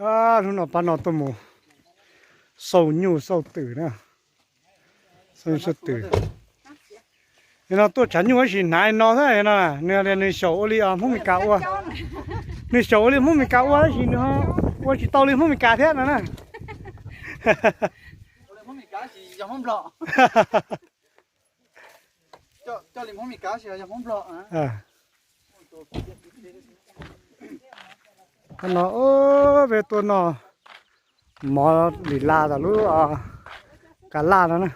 Hnub no pab no tuaj mus xauj nyuj xauj twm na. Xauj nyuj xauj twm. No tuaj tshav nyuj tab sis hnav li no xwb no. Nws tias nws xyaum ua li Hmoob Mes Kas ua. Nws xyaum ua li Hmoob Mes Kas ua tab sis nws ua tsis tau li Hmoob Mes Kas thiab no na. Coj li Hmoob Mes Kas. Qhov no peb tuaj noj mov lim las tom lub kav laj no na.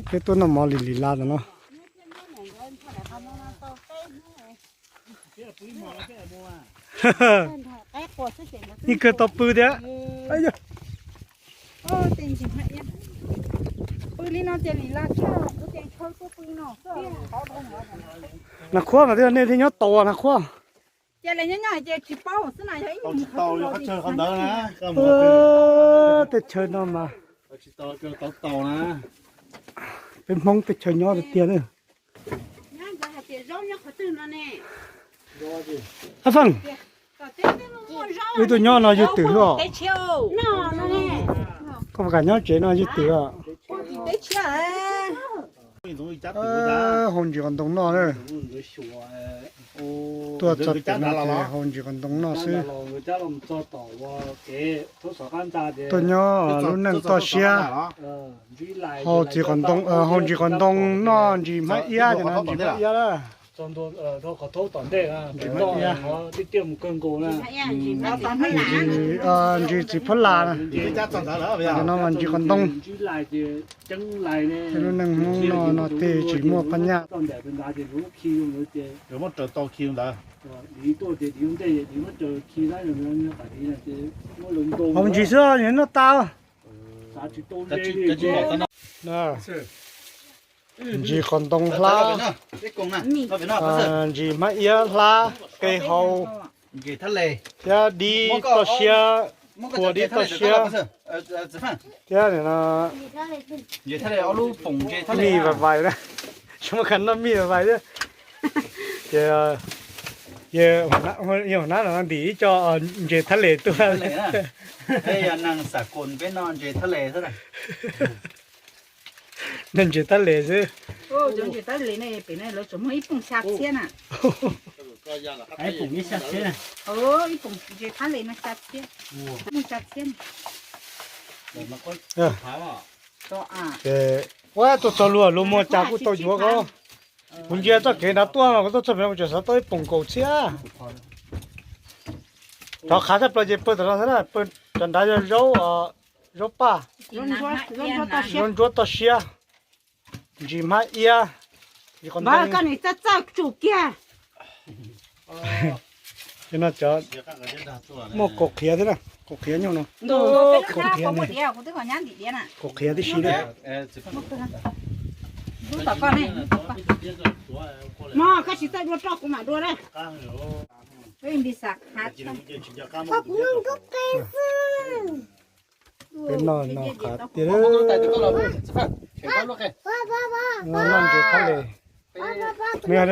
Peb tuaj noj mov lim lim las tom no. Yeej kawg tau pw thiab. Nas khuab mas twb yog nej thiaj nyob tau nas khuab. Tej chaw no mas peb Hmoob tej chaw nyob tiag tiag na. Ab Feej, wb tuaj nyob no yug twm os. Koj puas kam nyob tsev no yug twm os? Hau ntsis qos ntoo noj na. Tuaj txog twm no ces hau ntsis qos ntoo noj xwb. Tuaj nyob lub neej toj siab, hau ntsis qos ntoo, hau ntsis qos ntoo noj ntsis hmab iab, ces no ntsis hmab iab lawm. Ntsis hmab iab, ntsis txiv phab las, no mas ntsis qos ntoo. Lub neej Hmoob no no tej tsis muaj phab nyaj. Hau ntsis xwb noj tas. Ntsis qos ntoo hlab, ntsis hmab iab hlab, qe hau, thiab dib toj siab, kua dib toj siab, thiab mij vais vais na, tsis muaj kha noj mij vais vais thiab. Ces yog nab no ntim ib co ntses thab les tuaj. Noj ntses thab les xwb. Ces ua tuaj txog luag luag muag cas kuj tau yuav ko. Kuv ntsia txoj kev nrad tuaj mas kuv tuaj txog pem no kuv tseem xav tau ib poom kaum txhiab. Rov qhav tshaj plaws ces pw tom no xwb na, pw tom nrad yog zaub, zaub paj, zaub ntsuab toj siab, ntsis hmab iab, no cov muaj kaus qhiav thiab na, kaus qhiav nyuj no, kaus qhiav, kaus qhiav tib si na. Peb noj no qhav tiag. Noj ntses thab les. Nws,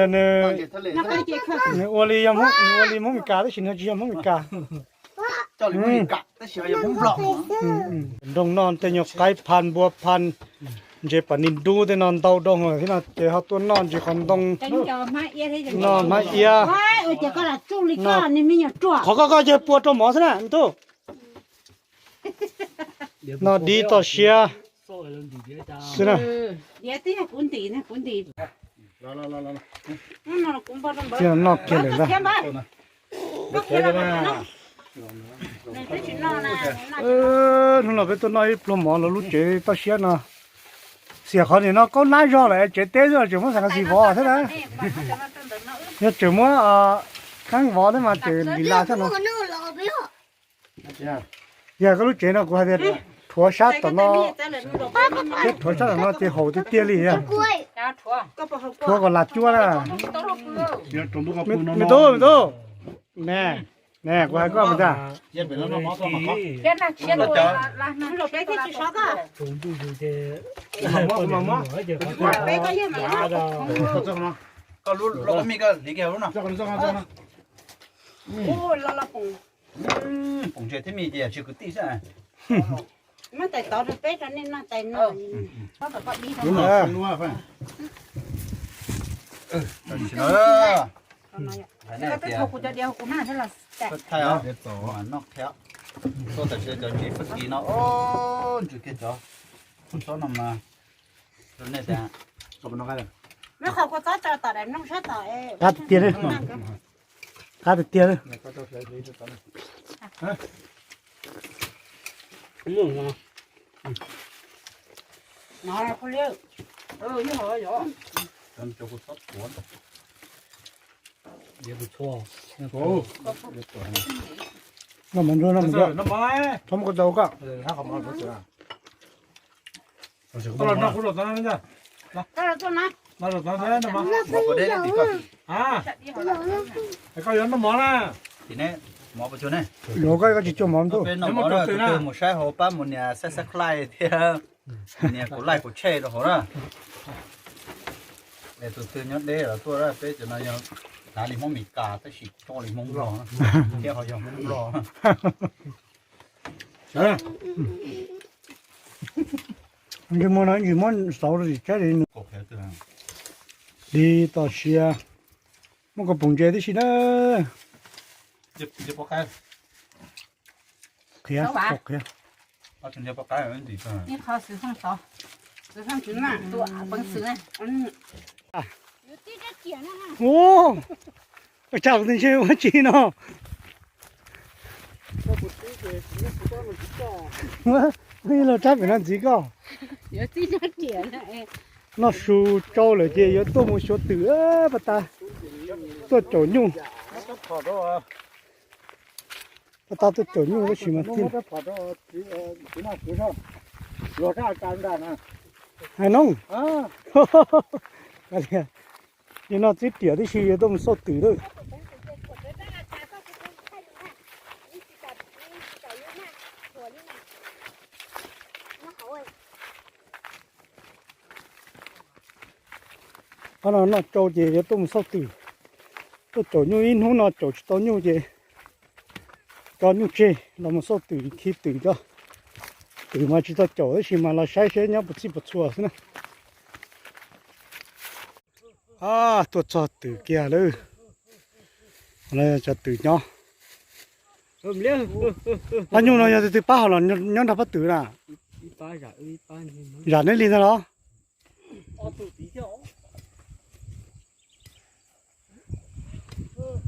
nws ua li yog Hmoob, nws ua li Hmoob Mes Kas tab sis nws tsis yog Hmoob Mes Kas. Nroog noj tej nyuag qaib phan npua phan, ntses pam nis dub tej no ntau doo thiab no ces ho tuaj noj ntsis qos ntoo, noj hmab iab. Qhov koj koj yawg pua rau mov xwb na ntuj. Noj dib toj siab xwb na. Thiaj noj kiag lawm ntag. Hnub no peb tuaj noj ib pluag mov los lub tsev toj siab no. Xiam qhov nim no kaub nab zog lawm tsev teb xwb tseem muab xas kas xis vov thiab na. Yog tseem muab qeeb vov thiab mas tseem lim las thiab no. Yog koj lub tsev no kuv hais tias rhuav sab tom no, thiab rhuav sab tom no ces haum tiag tiag li yog. Rhuav kom las cuab na. Me tub, me tub, ne, ne kuv hais koj mus ntag. Poom ntses thiab me ces tsis kwv tij xwb. Muab tais tod rau peb rau nej noj tais no. Tam sim no, kuv cov diav kuv noj thiab los tau. Noj qhiab. Tuaj tam sim cov ntsis fab kis no, ntsis kiag cov kua txob no mas rau nej tias. Qab tiag tiag li. Qab tiag tiag li. Noj mov ntsuab, noj mov ntsuab. Txhob muab kua tau koj. Koj los noj kuv zaum tod na. Koj yuav noj mov na. Yuav koj, koj tsis cuag mov ntuj. Mus saib hauv pab mus nias subscribe thiab nias kuv like kuv share rau hauv na. Es tus twg nyob deb los tuaj, peb cov no yog hnav li Hmoob Mes Kas tab sis tso li Hmoob Nplog thiab ho yog Hmoob Nplog. Ntsej muag no ntsis muab xauv rau tim tshaib li. Li tom sia muaj kua poom ntses tib si na. Qhiav, qhiav. Ua cas kuv tias ntshe ua tsi no. Los tsab pem no ntxiv koj. Noj su tsau lawm ces yuav tuaj mus xyuas twm pas tas, tuaj caum nyuj. Pas tas tuaj caum nyuj tab sis mas hais no. Yog no txib riam tib si yuav tuaj mus xauj twm lawm. Qhov no noj tsau ces yuav tuaj mus xauj twm, tuaj caum nyuj, ib hnub no caum tsis tau nyuj ces tso nyuj tseg los mus xauj twm, khi twm tso. Twm mas tsis tau caum tab sis mas los saib seb nyob puas txhij puas txhua xwb na. Tuaj txog twm kiag lawm. Cov twm nyob. Pab nyuj no yog tus twg pab hauv los nyob nrog pab twm na? Zam neb li ntag los?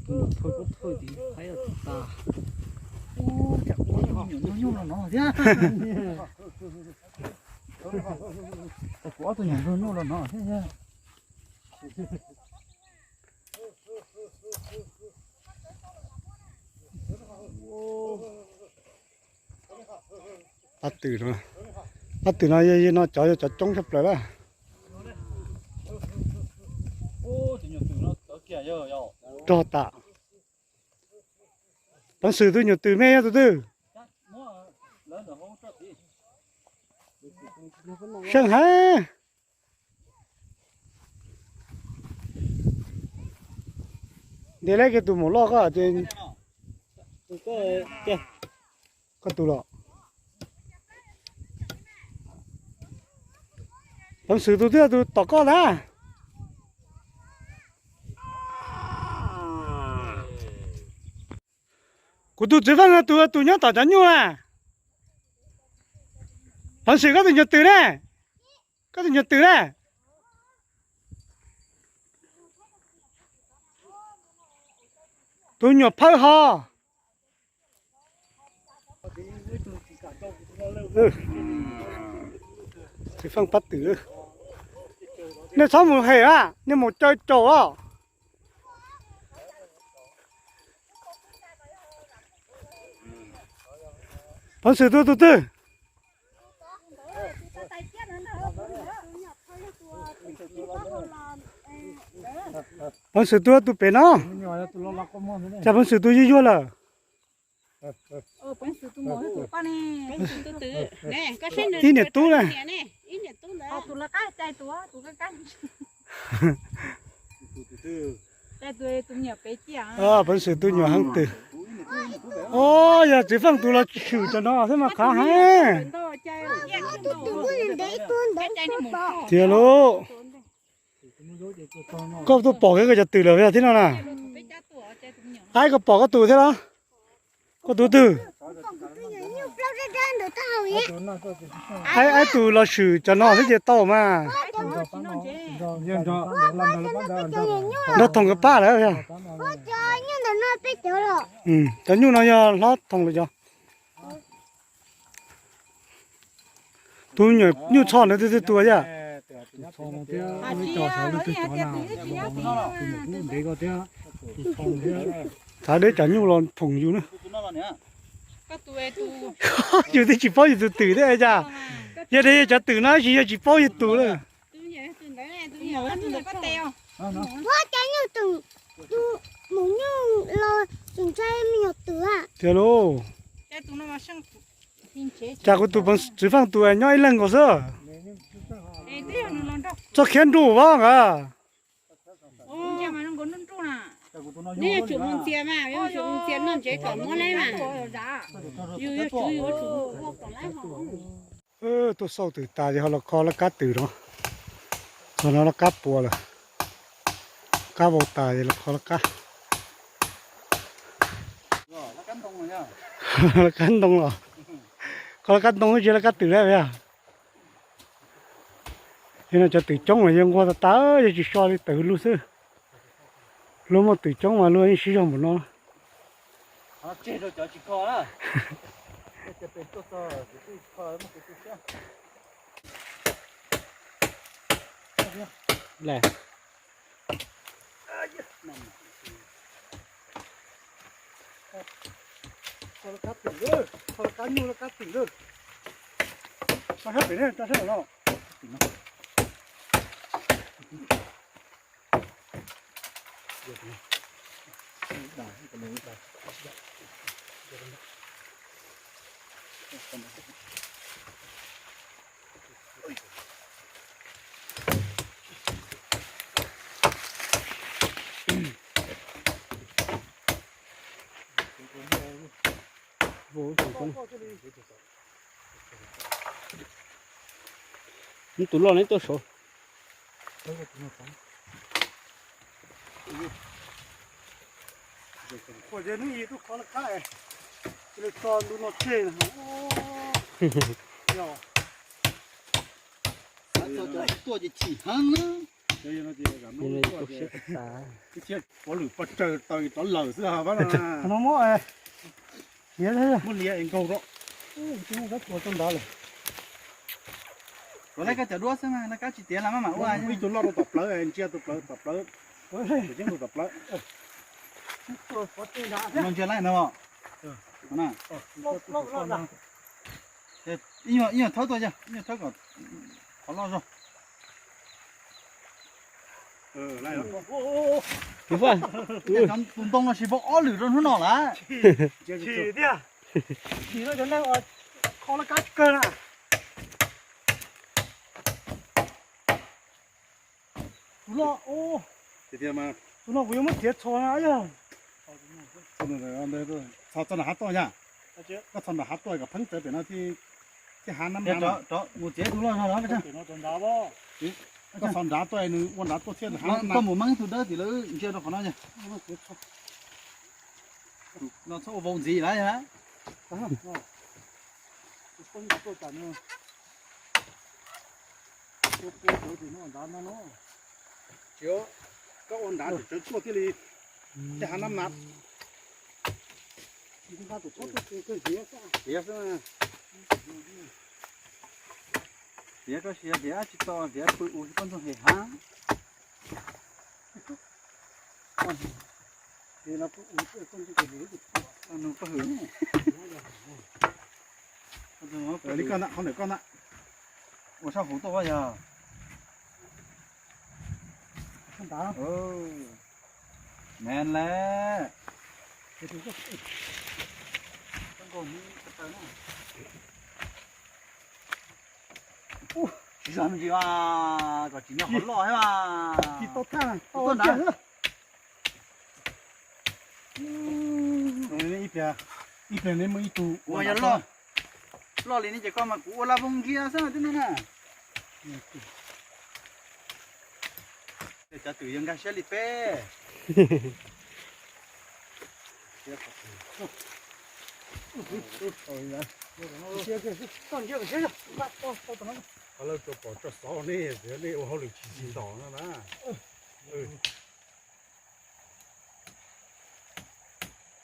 Kuv ob tug nyuam ntsuag nyuj los no thiab. Pab twm no, pab twm no yog no cov yog cov coob tshaj plaws lawm. Rog tas. Peev xwm tus nyuam twm me yog tus twg? Seej heev. Ntiav leb kiag tus maum loj koj ces koj tus los. Peev xwm tus twg tus tom koj ntag? Kuv tus txiv feej no tus tus nyob tom cov nyuj na. Peev xwm koj tus nyuam twm ne, koj tus nyuam twm ne. Tus nyuam phawj ho. Txiv feej pab twm, nej txhob mus hem a, nej mus caw caum os. Peev xwm tus tus twg? Peev xwm tus tus pem no. Cas peev xwm tus yuag yuag lawm? Ib niam tub na. Peev xwm tus nyuam heev twm. Yog Txiv Feej tus los swm cov no xwb mas qhav heev. Tiag lauj. Koj tuaj pom kiag koj cov twm lawm yog thiab no na. Aib, koj pom koj tus thiab los? Koj tus twg? Aib, aib tus los swm cov no xwb ces tau mas. Nrog thoom kawg pab lawm. Cov nyuj no yog hlob thoom lawm cov. Tus nyuam nyuj tsho ntawd twg tus yog? Txhav deb cov nyuj los thoom yus na. Yus twb tsis paub yus tus twm thiab cas. Yog tias yog cov twm no tsis yog tsis paub yus tus lawm. Tiag lauj. Cas kuv tus Txiv Feej tus nyob ib leeg nkaus xwb. Txoj khiab nruj vab nka. Tuaj xauj twm tas ces ho los kho laj kab twm no. Txog no laj kab puas lawm. Kab vau tas ces los kho laj kab. Laj kab ntoo los. Kho laj kab ntoo tsis laj kab twm lawm yog. Yog no cov twm coob los yog nquag tas tas, yog tsis so li tawm hwv lug xwb. Luag muaj twm coob mas luag yeej siv zog npaum no. Tus loj neb tuaj saud. Tuaj ces chim heev na. Ua lwm pog tsaws taws rov lawm xwb. No muab siav, muab liav es nkaug rau. Tus lej koj cov duab xwb mas no kab tsis tiav los maj mam ua. Ib tug loj rau tom plawv, ntsia tus plawv tom plawv. Tus yeeb tus tom plawv. No ntsia laij no. Ib nyuag thawb tuaj, ib nyuag thawb kom qhov loj zog. Tus ntoo no sis vau ob lwm rau hnub no lawm. Tus loj, tus loj, tus no kuv yuav muab txiav txhos na yog. Txhos txog nram hav tuaj yog. Koj txhos nram hav tuaj kom pheeb tawv pem no thiaj hav nab na. Mus txiav tus loj zog los. Koj txhos nrad tuaj nws ua nrad tuaj thiab. Koj mus meeb tus dawb tim lawv ntsia rau qhov no. No txhob ua vau ntxiv lawm. Tsis, koj ua nrad tsawv tuaj thiaj li thiaj hav nab na. Tiav koj sia tiav tsis tau tiav pw u tsis poj ntxoog hem hav. Nug paj hwm. Li koj ntag, qhov ntawm koj ntag. Ua sab hauv tuaj yog. Mev lawm. Tsis zog me ntsis mas kom tsis nyob qhov loj thiab mas. Tsis tau thaj, tau nrad. Ib pliag Ib pliag neb muaj ib tug ua yog loj, loj li ne ces koj mas kuv ua laj voog ntsia xwb tib neeg na. Cov twm yog nkag siab li peb. Qhov lawv tsuas pom tsuas xov nej, nej ua hauj lwm tsis txi ntos no na.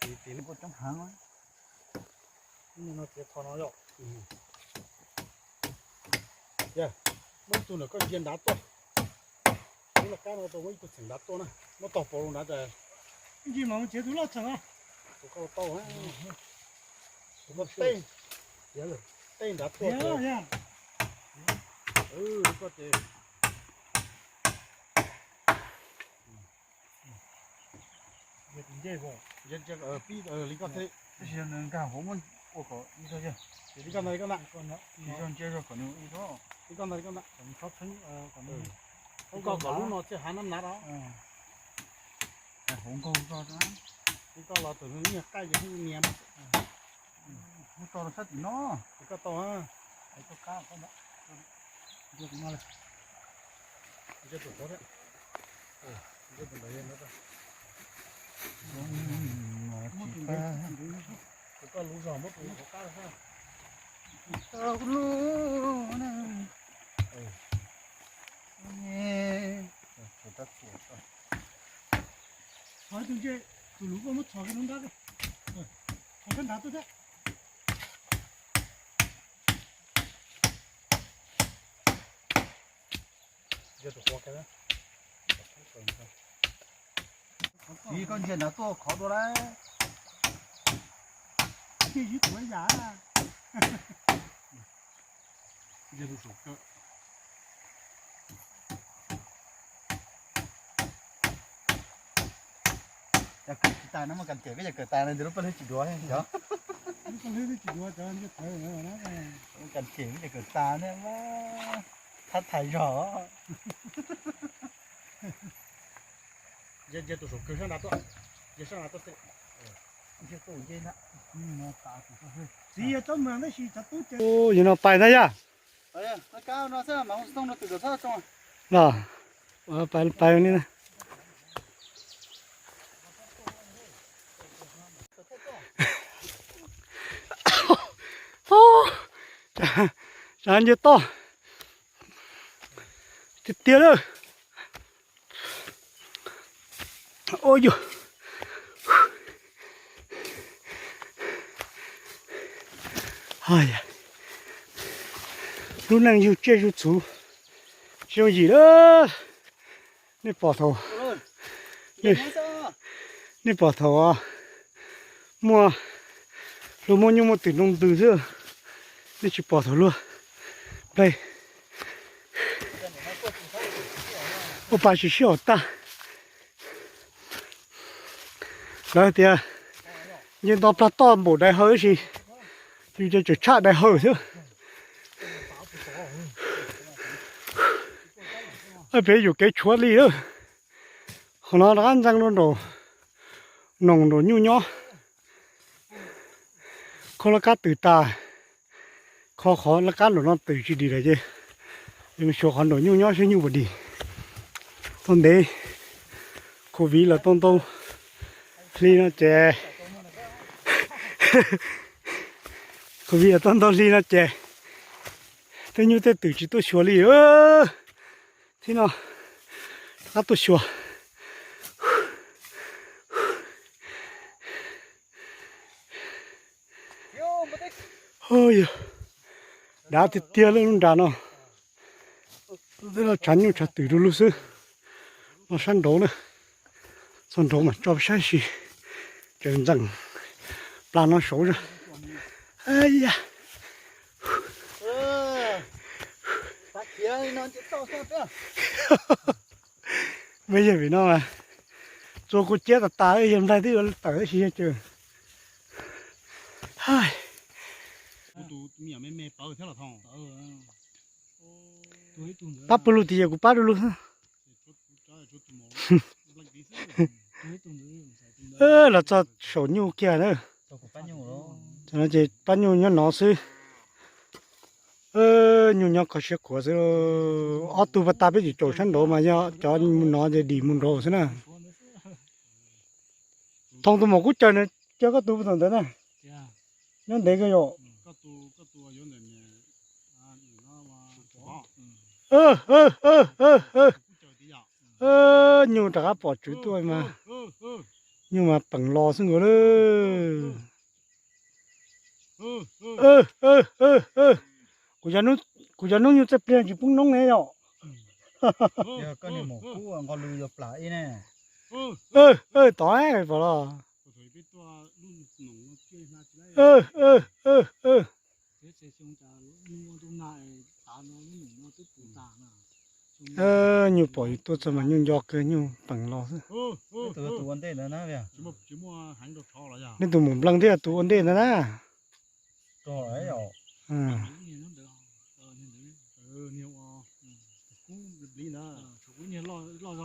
Coob heev. Txiav tho no yom. Muab ib tug ntawm koj ntsia nrad tuaj. Lub laj kab no tau muab ib tug txheem nrad tuaj na, muab tog pauv rau nrad tas. Ntsis mas mus txiav tus loj txheem os. Tus koj tau, tus koj tej, tej nrad tuaj. Koj ces Nce, nce, pib li koj thiaj. Tab sis nws nkag hauv muab ua kom ib zog yog. Li koj ntag, li koj ntag. Ib zog nce zog kom nws ib zog. Li koj ntag, li koj ntag. Kom nws txhob txheeb, kom nws, koj kom lub no thiaj hav nab nav os. Hauv nkaug zog. Li koj los tus nws niag qaij ces hu niam. Muab tso rau sab tim no. Li koj tau. Koj kab, nce tus no li. Nce tus qhov thiab. Nce tus ntawd. Tus koj lub zog muab tus qhov kab xwb. Txhos tus ntse, tus lub koj muab txhos kiag lub nrab. Txhos sab nrad tuaj thiab. Txiv koj ntsia nrad tuaj khov dua lawm. Ntsia ib tuav yam. Yog kawm tsis tas no mas kas cem peb yog kawm tas no ntawd lub paj hlwb tsis duav os. Lub paj hlwb twb tsis duav cov ntsia thawv. Kas cem peb yog kawm tas ne, thab thaiv zog. Ntsia tus saum kawg sab nrad tuaj. Ntsia sab nrad tuaj. Txiv yog tsob mas tab sis cov tub ces. Yog no pais ntag yog. Los, pais, pais li na. Tsav nce toj tiag tiag lawm. Ua yog lub neej yug tsiaj yug txhu tsis yooj yim lawm. Nej pom thaum, nej pom thaum muaj, luag muaj nyuj muaj twm nroo ntws xwb, nej tsis pom thaum luag nplaig ua pa tsis sib haum tag. Lawv tias nce nto plag toj npaum dais hawm tab sis yus ces tseem tshaj dais hawm xwb. Peb yuam kev tshuav li lawm. Qhov no rov qab ntxeev rau nraum, noog nraum nyuj nyob. Kho laj kab twm tas, kho qhov laj kab nraum no twm tsis dim lawm ces yuav mus xyuas qhov nraum nyuj nyob seb nyuj puas dim. Tau ntev, covid los tau ntau hli no ces, covid los tau ntau hli no ces tej nyuj tej twm tsis tuaj xyuas li. Thib no rov qab tuaj xyuas. Yog dav tiag tiag lawm lub nram no. Tej no tshav nyuj tshav twm rau lug xwb. No sab nraud na, txog nraud mas tso saib si, tseem ntxeem plas no saud. Mej yog vim no mas txua kuv ciab tas tas yawg nplaig twb yuav tawm tab sis yog ces pab pw lug tias yog kuv pab dua lug. Los txog saum nyuj kiag na. No ces pab nyuj nyob no xwb. Nyuj nyob kho siab khuav xwb. Ob tug pas tas peb tsis caum sab nraud mas yog cov mus no ces dim mus nraud xwb na. Thoom tus maum kub caws na, caw koj tus puag thaum ntawd na. Nyob ntev kawg yom. Nyuj rov qab pom tswv tuaj mas, nyuj mas peem los xwb nkaus lawm. Kuv cov noob nyuj txawj pliag tsis poob noob ne yom. Yog koj niag maum kub nqo lw yuav plam ib ne. Tod pom los. Nyuj pom yus tuaj txog mas nyuj nco kawg, nyuj peem los xwb. Tus ua ntej ntawd na. Nej tus mus nplees thiab tus ua ntej ntawd na.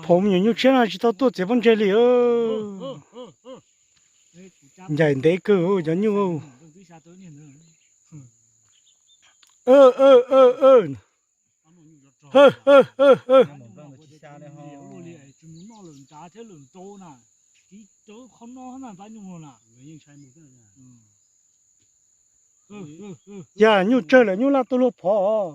Phau me nyuam nyuj tshiab no tsis tau tuaj txiav pob ntseg li. Ncaim ntev kawg cov nyuj. Yog nyuj tsawg lawm nyuj laj tuaj luag phov.